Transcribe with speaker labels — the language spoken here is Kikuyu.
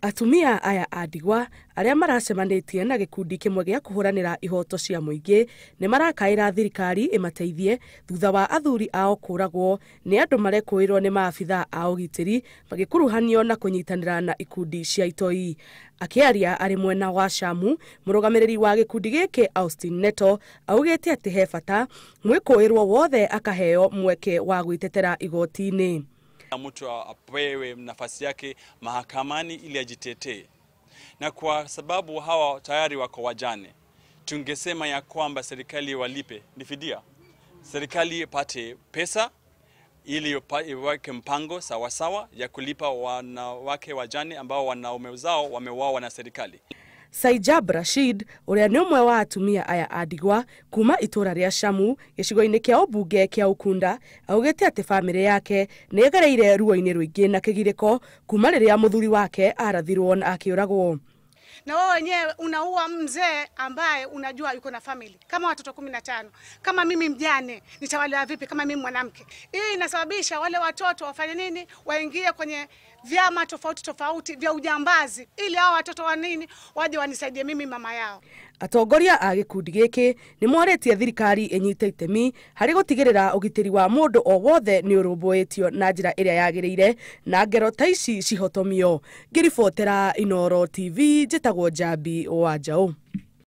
Speaker 1: Atumia aya a ndigwa arĩa maracemanĩtie na gĩkundi kĩmwe gĩa kũhũranĩra ihoto cia mũingĩ nĩ marakaĩra thirikari ĩmateithie thutha wa athuri ao kũragwo nĩ andũ marekũĩrwo nĩ maabitha a ũgitĩri magĩkuruhanio na kũnyitanĩra na ikundi cia itoi. Akĩaria arĩ mwena wa Shamu, mũrũgamĩrĩri wa gĩkundi gĩkĩ Austin Neto augĩte atĩ he bata mwĩkũĩrwo wothe akaheo mweke wa gwĩtetera igoti-inĩ.
Speaker 2: Mtu apewe nafasi yake mahakamani ili ajitetee, na kwa sababu hawa tayari wako wajane, tungesema ya kwamba serikali walipe ni fidia, serikali ipate pesa ili iweke mpango sawasawa ya kulipa wanawake wajane ambao wanaume zao wameuawa na serikali.
Speaker 1: Saijab Rashid ũrĩa nĩ ũmwe wa atumia aya a ndigwa kuma itũra rĩa Shamu gĩcigo-inĩ kĩa ũmbunge kĩa Ukunda augĩte atĩ bamĩrĩ yake nĩ ĩgereire ruo-inĩ rũingĩ na kĩgirĩko kuma rĩrĩa mũthuri wake arathirwo na akĩũragwo.
Speaker 3: Na wewe wenyewe unaua mzee ambaye unajua yuko na family kama watoto 15. Kama mimi mjane nitawalea vipi kama mimi mwanamke? Hii inasababisha wale watoto wafanye nini? Waingie kwenye vyama tofauti tofauti vya ujambazi ili hao watoto wa nini waje wanisaidie mimi mama yao.
Speaker 1: Atongoria a gĩkundi gĩkĩ nĩ morĩtie thirikari ĩnyite itemi harĩ gũtigĩrĩra ũgitĩri wa mũndũ o wothe nĩ ũrũmbũĩtio na njĩra ĩrĩa yagĩrĩire na ngero ta ici cihotomio. Ngĩribotera Inooro TV, njĩtagwo Njambi wa Njaũ.